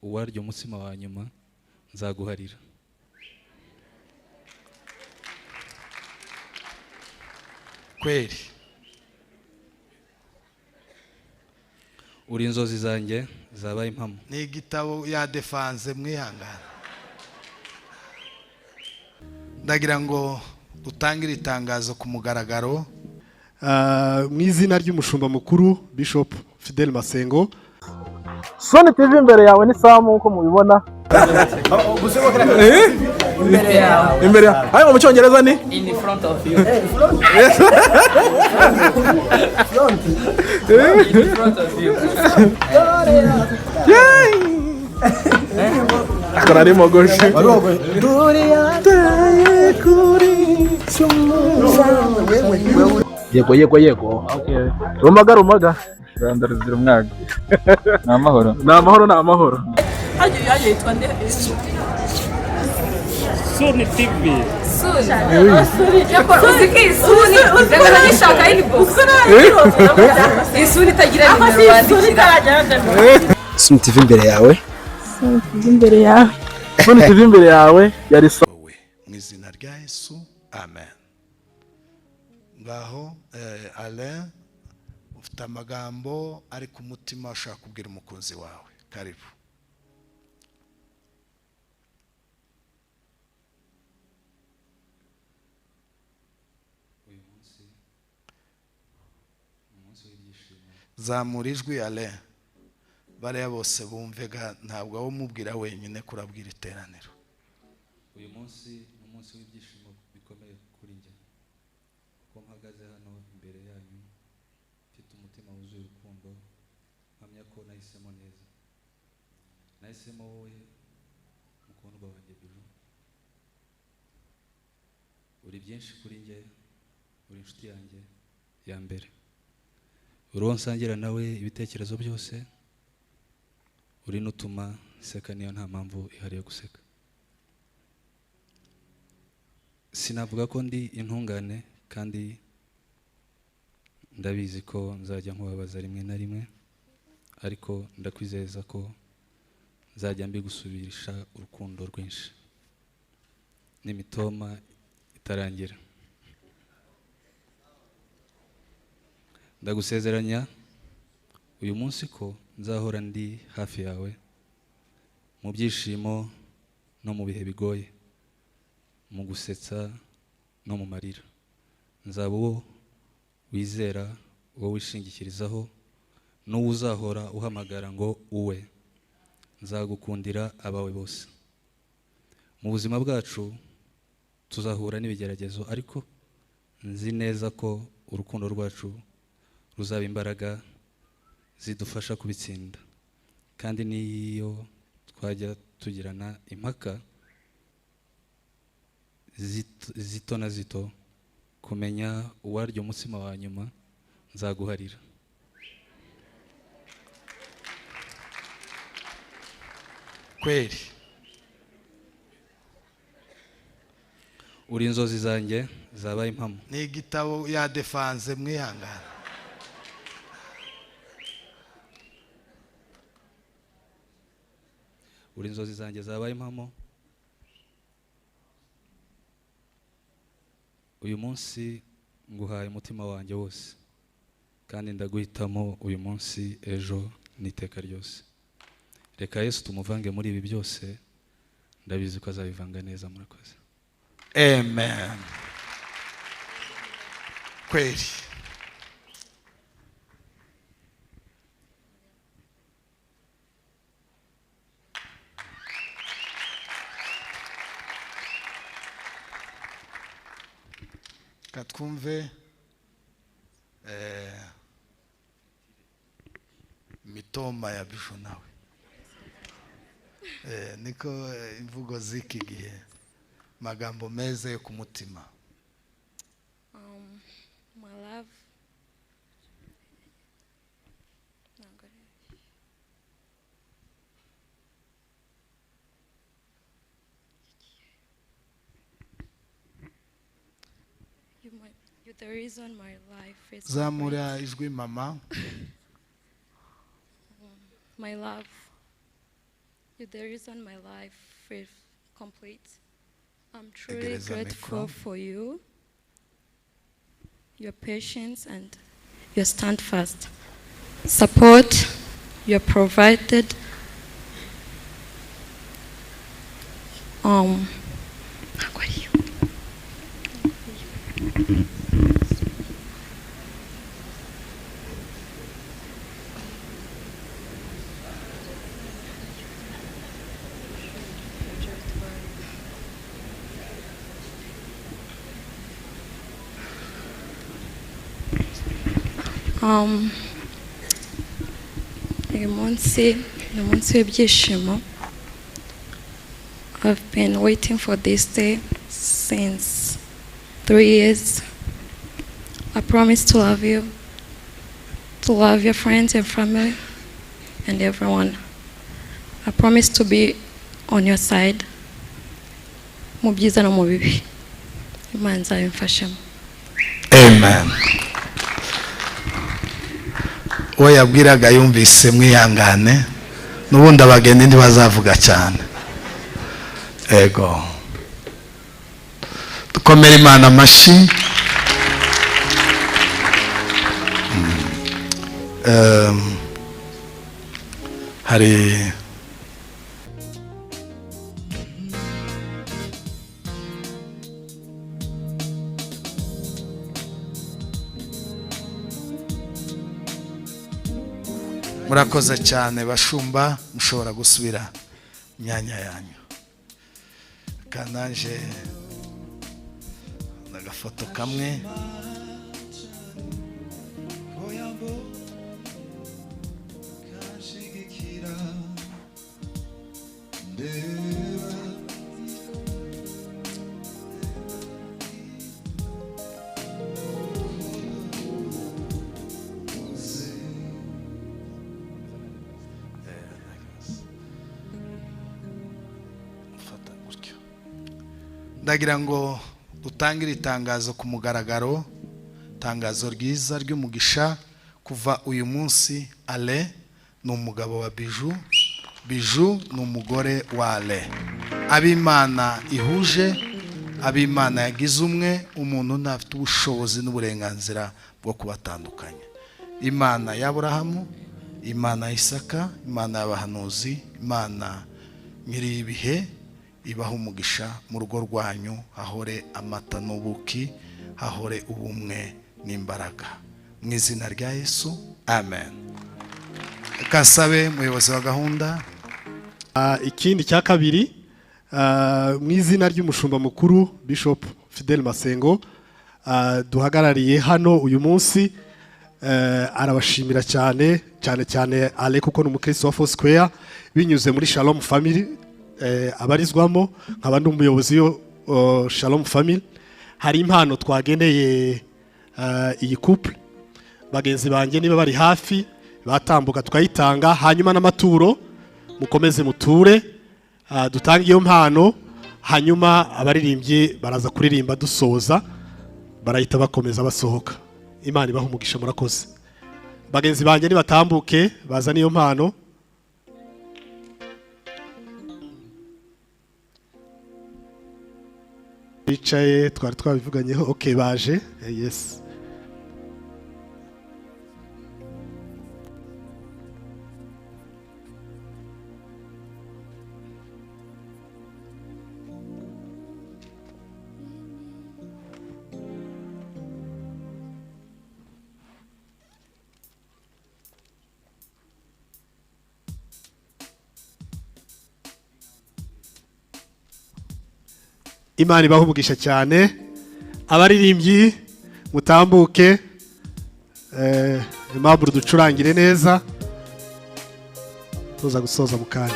Uwarya umutsima wa nyuma nzaguharira. Kweli. Uri inzozi zanjye zabaye impamo. Ni igitabo ya defanze mwihangana. Ndagira ngo dutangire itangazo ku mugaragaro. Mu izina ry'umushumba mukuru Bishop Fidel Masengo. Sony TV imbere yawe ni Samu uko mubibona. Imbere yawe. Imbere yawe. Hayo mu cyongereza ni? In front of you. Front. In front of you. Akora ari mogoshe. Yego yego yego. Okay. Rumaga rumaga. Rwanda ruzira umwaga. Ni amahoro. Ni amahoro ni amahoro. Hagiye yitwa nde? Sony TV. Sony. Sony. Sony. Reka nishaka inbox. Isuni itagira nimero wandikira. Sony TV imbere yawe. Sony TV imbere yawe. Sony TV imbere yawe yari wowe mu izina rya Yesu. Amen. Ngaho Alain ufite amagambo ari ku mutima ushaka kubwira umukunzi wawe. Karibu. Uyu munsi ni umunsi w'ibyishimo. Zamura ijwi Alain, bariya bose bumvega, ntabwo aho umubwira wenyine kurabwira iteraniro. Uyu munsi ni umunsi w'ibyishimo bikomeye kuri njye, kuko mpagaze hano imbere yanyu mfite umutima wuzuye urukundo, mpamya ko nahisemo neza. Nahisemo wowe mukundwa wanjye Bijou. Uri byinshi kuri njye, uri inshuti yanjye ya mbere, uri uwo nsangira nawe ibitekerezo byose, uri n'utuma nseka niyo nta mpamvu ihari yo guseka. Sinavuga ko ndi intungane kandi ndabizi ko nzajya nkubabaza rimwe na rimwe, ariko ndakwizeza ko nzajya mbigusubirisha urukundo rwinshi n'imitoma itarangira. Ndagusezeranya uyu munsi ko nzahora ndi hafi yawe mu byishimo no mu bihe bigoye, mu gusetsa no mu marira. Nzaba uwo wizera, uwo wishingikirizaho, n'uwo uzahora uhamagara ngo uwe. Nzagukundira abawe bose. Mu buzima bwacu tuzahura n'ibigeragezo, ariko nzi neza ko urukundo rwacu ruzaba imbaraga zidufasha kubitsinda. Kandi n'iyo twajya tugirana impaka zito na zito, kumenya uwarya umutsima wa nyuma nzaguharira. Kweli. Uri inzozi zanjye zabaye impamo. Ni igitabo ya defanze mwihangana. Uri inzozi zanjye zabaye impamo. Uyu munsi nguhaye umutima wanjye wose, kandi ndaguhitamo uyu munsi, ejo n'iteka ryose. Reka Yesu tumuvange muri ibi byose, ndabizi ko azabivanga neza. Murakoze. Amen. Kweli. Katwumve mitoma ya Bijou nawe. Niko imvugo z'iki gihe, magambo meza yo ku mutima. My love. You're the reason my life is. Zamura ijwi mama. My love. You're the reason my life is complete. I'm truly Egereza grateful micro. for you, your patience, and your steadfast support you provided. How are you? Uyu munsi ni umunsi w'ibyishimo. I've been waiting for this day since 3 years. I promise to love you, to love your friends and family and everyone. I promise to be on your side mu byiza no mu bibi. Imana izabimfashemo. Amen. Uwo yabwiraga yumvise, mwihangane, n'ubundi abageni ntibazavuga cyane. Ego, dukomere Imana amashyi. Hari murakoze cyane bashumba, mushobora gusubira mu myanya yanyu. Kananje agafoto kamwe. Mfata gutyo. Ndagira ngo dutangire itangazo ku mugaragaro, itangazo ryiza ry'umugisha. Kuva uyu munsi, Ale ni umugabo wa Biju, Biju ni umugore wa Ale. Abimana ihuje, abimana yagize umwe, umuntu ntafite ubushobozi n'uburenganzira bwo kubatandukanya. Imana y'Aburahamu, Imana ya Isaka, Imana y'abahanuzi, Imana nyiri ibihe ibaha umugisha mu rugo rwanyu, hahore amata n'ubuki, hahore ubumwe n'imbaraga, mu izina rya Yesu, amen. Kasabe umuyobozi wa gahunda. Ikindi cya kabiri, mu izina ry'umushumba mukuru Bishop Fidel Masengo, duhagarariye hano uyu munsi, arabashimira cyane cyane cyane Ale, kuko ni umukristo wa Foursquare binyuze muri Shalom Family abarizwamo, nkaba ndi umuyobozi yo Shalom Family. Hari impano twageneye iyi couple. Bagenzi banjye niba bari hafi batambuka tukayitanga, hanyuma n'amaturo mukomeze muture, dutange iyo mpano, hanyuma abaririmbyi baraza kuririmba dusoza, barahita bakomeza basohoka. Imana ibaha umugisha, murakoze. Bagenzi banjye nibatambuke bazane iyo mpano. Bicaye, twari twabivuganyeho. Okay, baje. Yes. Imana ibaha umugisha cyane. Abaririmbyi mutambuke, Aimable ducurangire neza, tuza gusoza mu kanya.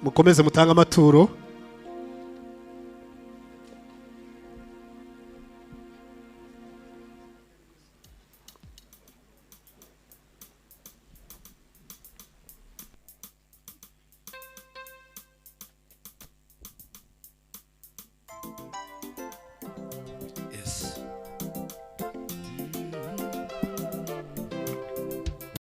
Mukomeze mutange amaturo.